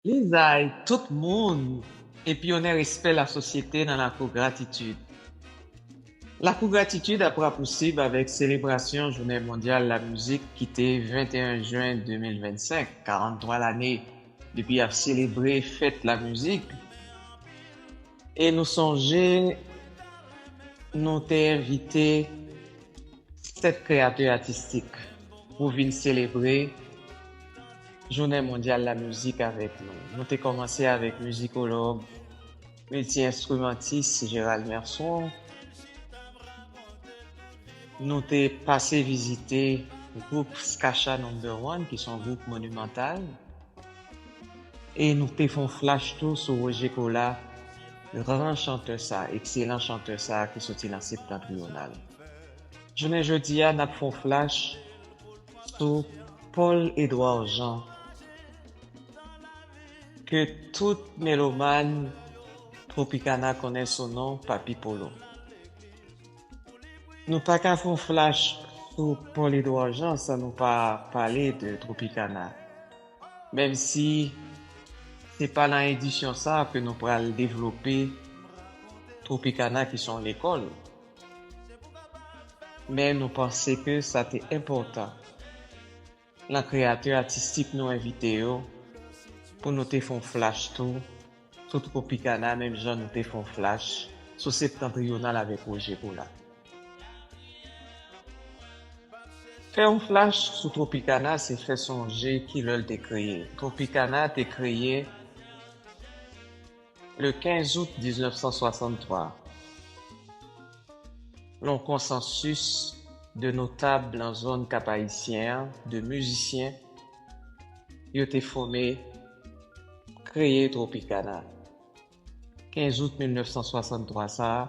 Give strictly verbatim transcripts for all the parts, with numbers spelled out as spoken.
Lizay tout moun epi onè respè lasosyete nan Lakou Gratitid. Lakou Gratitid ap rapousib avèk selebrasyon Jounen Mondyal Lamizik ki te venteyen jen de mil vennsenk, karanntwa lane depi y ap selebre fèt lamizik. E nou sonje, nou te envite sèt kreyatè atistik pou vin selebre Jounen Mondyal Lamizik avèk nou. Nou te kòmanse avèk mizikològ, milti-enstrimantis Gérald Merson. Nou te pase vizite gwoup Skacha Number One, ki se yon gwoup monimantal. E nou te fè yon flash tou sou Roger Colas, gran chantè sa, ekselan chantè sa ki soti nan Septantriyonal. Jounen jodi a, n ap fè yon flash sou Paul Edouard Jean, ke tout melomàn Tropicana konnen sou non Papi Polo. Nou pa ka fè yon flash sou Paul Edouard Jean san nou pa pale de Tropicana. Menm si se pa nan edisyon sa a ke nou pral devlope Tropicana ki se yon lekòl, men nou panse ke sa te enpòtan nan kreyatè atistik nou envite yo pou nou te fè yon flash tou sou Tropicana, menm jan nou te fè yon flash sou Septantriyonal avèk Roger Colas. Fè yon flash sou Tropicana, se fè sonje ki lè l te kreye. Tropicana te kreye le kenz out diznèf san swasanntwa. Yon konsansis de notab nan zòn Kap Ayisyen an, de mizisyen, yo te fòme, kreye Tropicana. Kenz out mil nèf san swasanntwa sa a,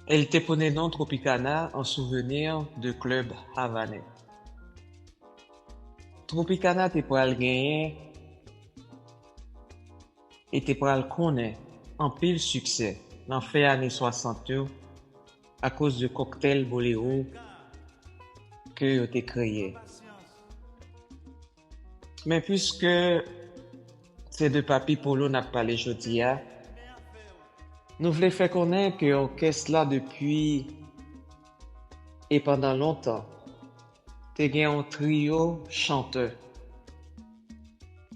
e l te ponnen non Tropicana an souvenir de klèb Havanè. Tropicana te pral genyen e te pral konnen anpil siksè nan fen ane swasant yo akoz de kòktèl bolero ke yo te kreye. Men piske se de Papi Polo n ap pale jodi a, nou vle fè konnen ke òkès la depi e pandan lontan te gen yon triyo chantè.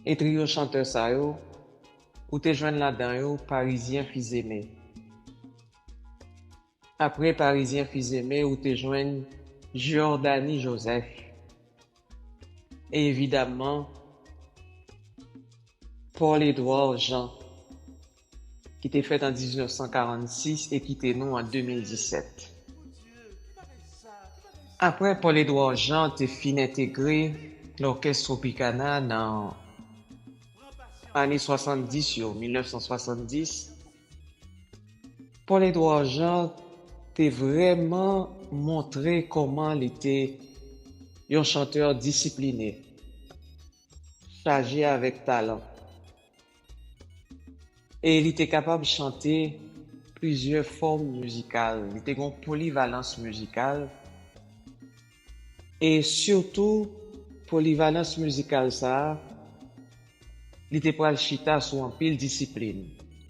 E triyo chantè sa yo, ou te jwenn ladan yo Parizyen Fizeme. Apre Parizyen Fizeme, ou te jwenn Jordany Joseph. E evidamman, Paul Edouard Jean, ki te fèt an diznèf san karannsis e kite nou an de mil disèt. Apre Paul Edouard Jean te fin entegre lòkès Tropicana nan ane swasanndis yo, mil nèf san swasanndis, Paul Edouard Jean te vrèman montre kòman li te yon chantè disipline, chaje avèk talan. E li te kapab chante plizyè fòm mizikal. Li te gen yon polivalans mizikal. E sitou, polivalans mizikal sa a, li te pral chita sou anpil disiplin,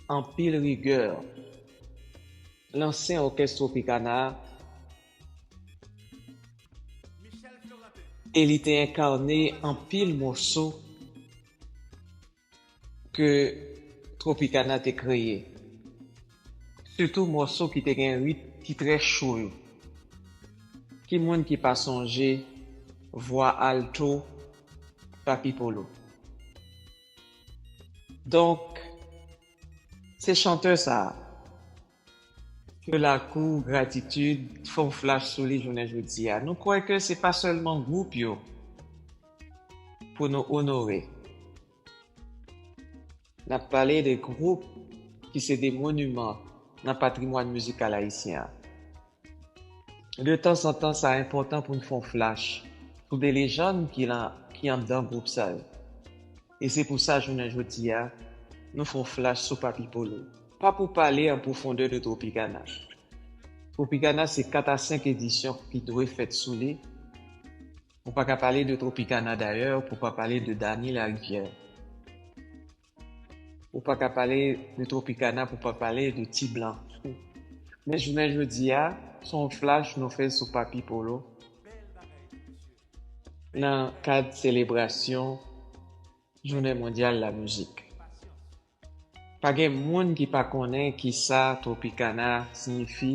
anpil rigè. Lanse òkès Tropicana a, e li te enkane anpil mòso ke Tropicana te kreye. Sitou mòso ki te gen ritm ki trè cho yo. Ki moun ki pa sonje vwa alto Papi Polo? Donk, se chantè sa a ke Lakou Gratitid fè yon flash sou li jounen jodi a. Nou kwè ke se pa sèlman gwoup yo pou nou onore. N ap pale de gwoup ki se de moniman nan patrimwàn mizikal ayisyen an. De tanzantan, sa enpòtan pou n fè yon flash sou de lejann ki lan, ki anndan gwoup sa yo. E se pou sa, jounen jodi a, nou fè yon flash sou Papi Polo. Pa pou pale an pwofondè de Tropicana. Tropicana se kat a senk edisyon ki dwe fèt sou li. Ou pa ka pale de Tropicana dayè pou pa pale de Dany Larivière. Ou pa ka pale de Tropicana pou pa pale de Ti Blan. Men jounen jodi a, se yon flash nou fè sou Papi Polo nan kad selebrasyon Jounen Mondyal Lamizik. Pa gen moun ki pa konnen kisa Tropicana siyifi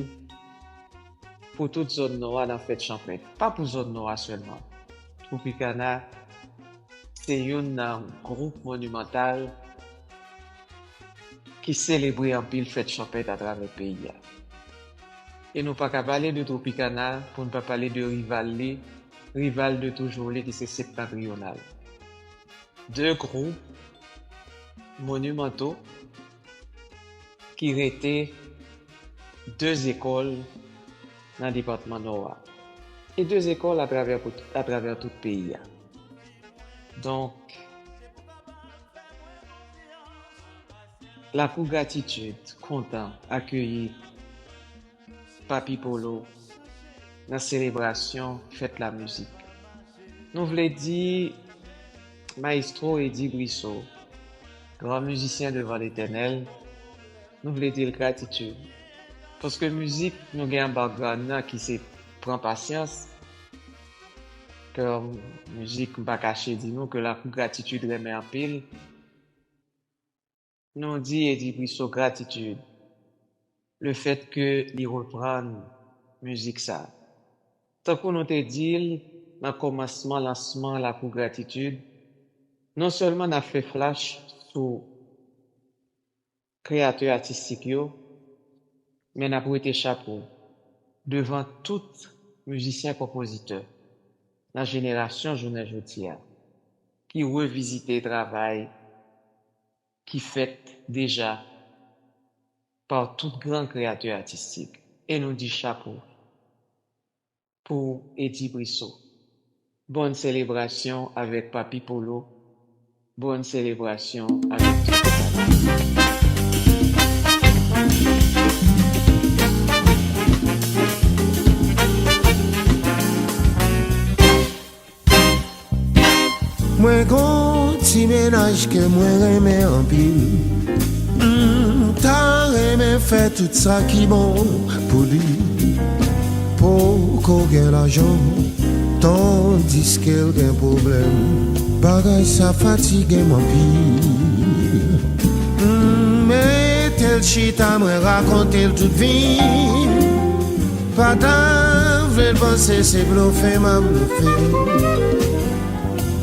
pou tout zòn nò a nan fèt chanpèt. Pa pou zòn nò a sèlman. Tropicana se youn nan gwoup monimantal ki selebre anpil fèt chanpèt atravè peyi a. E nou pa ka pale de Tropicana pou n pa pale de rival li, rival de toujou li ki se Septentrional. De gwoup monimanto ki rete de zekòl nan depatman Nò a e de zekòl atravè, atravè tout peyi a. Donk, Lakou Gratitid kontan akeyi Papi Polo nan selebrasyon fèt lamizik. Nou vle di Mayestwo Eddy Brissot, gran mizisyen devan Letènèl, nou vle di l gratitid. Paske mizik nou gen an background nan ki se pran pasyans, ke mizik m pa kache di nou ke Lakou Gratitid renmen anpil. Nou di Eddy Brissot gratitid, lefèt ke li reprann mizik sa. Tankou nou te di l nan kòmansman lansman Lakou Gratitid, non sèlman n ap fè flash sou kreyatè atistik yo, men n ap wete chapo devan tout mizisyen konpozitè nan jenerasyon jounen jodi a, ki revizite travay ki fèt deja pa tout gran kreyatè atistik. E nou di chapo pou Eddy Brissot. Bòn selebrasyon avèk Papi Polo. Bòn selebrasyon avèk tout pèp. Mwen gon ti mennaj ke mwen renmen anpil. M ta renmen fè tout sa ki bon pou li. Poko gen lajan, tandiske l gen pwoblèm. Bagay sa fatige m anpil. M mete l chita, mwen rakonte l tout vi m. Pa ta vle l panse se blofe m ap blofe l.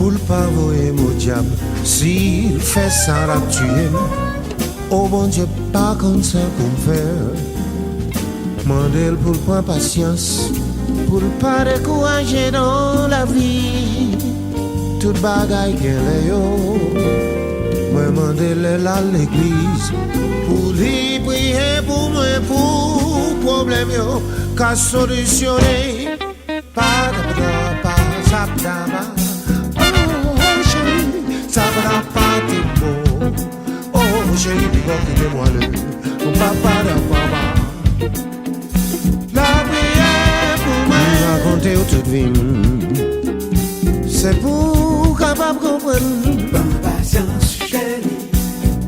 Pou l pa voye m o dyab, si l fè sa l ap tiye m. O Bondye pa konn sa pou m fè. Mande l pou l pran pasyans, pou l pa dekouraje nan lavi. Tout bagay gen lè yo. Mwen mande l lè l al legliz, pou li priye pou mwen, pou pwoblèm yo ka solisyone. Pa ta pa ta pa sa pa ta pa. Oh, cheri, sa pa ta pa te bon. Oh, cheri, pi bon kite m ale. Ou pa pa ta pa pa. Lapriyè pou mwen. M rakonte w tout vi m. Se pou w kapab konprann. Ban m pasyans, cheri.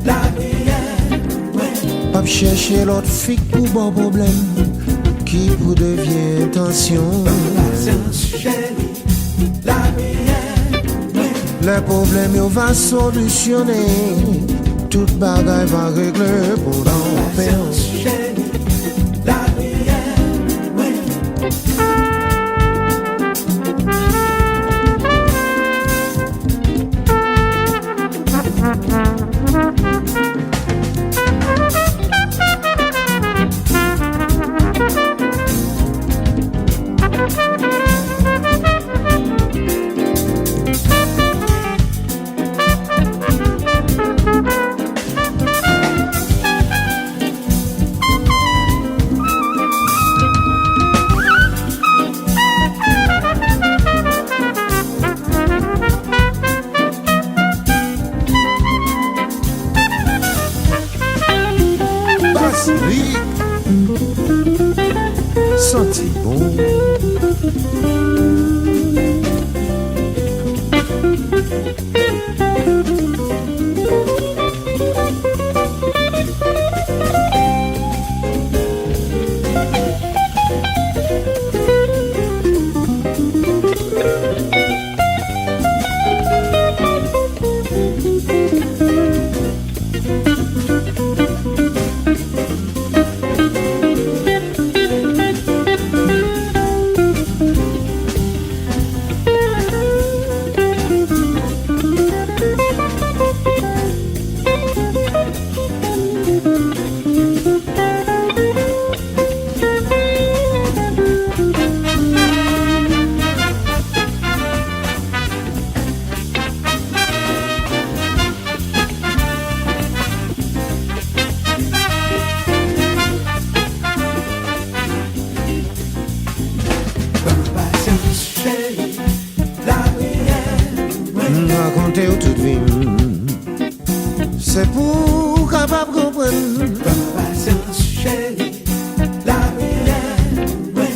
Lapriyè pou mwen. P ap chèche lòt fi k pou ba w pwoblèm, ki pou devyen tansyon. Ban m pasyans, cheri. Lapriyè pou mwen. Lè pwoblèm yo va solisyone, tout bagay va regle pou nou. Ban m pasyans, cheri. Lapriyè pou mwen. Se pou w kapab konprann. Pran pasyans, cheri, lapriyè pou mwen.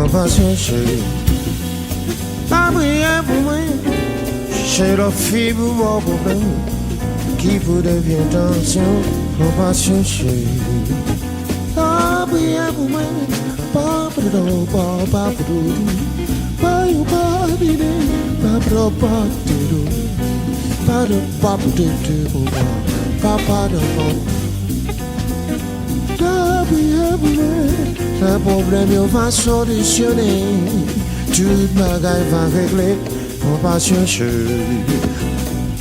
Pran pasyans, cheri. Lapriyè pou mwen. Se lòt fi pou ba w pwoblèm ki pou devyen tansyon. Pran pasyans, cheri. Lapriyè pou mwen. Pa pran pa pa pou pa yo pa dine. Pa pran pa te do. Pa de pa pou te te pou pa. Pa pa de pa. Lapriyè pou mwen. Lè pwoblèm yo va solisyone, tout bagay va regle. Pran pasyans, cheri.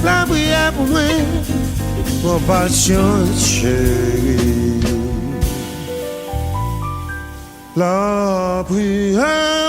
Lapriyè pou mwen. Pran pasyans, cheri. Lapriyè.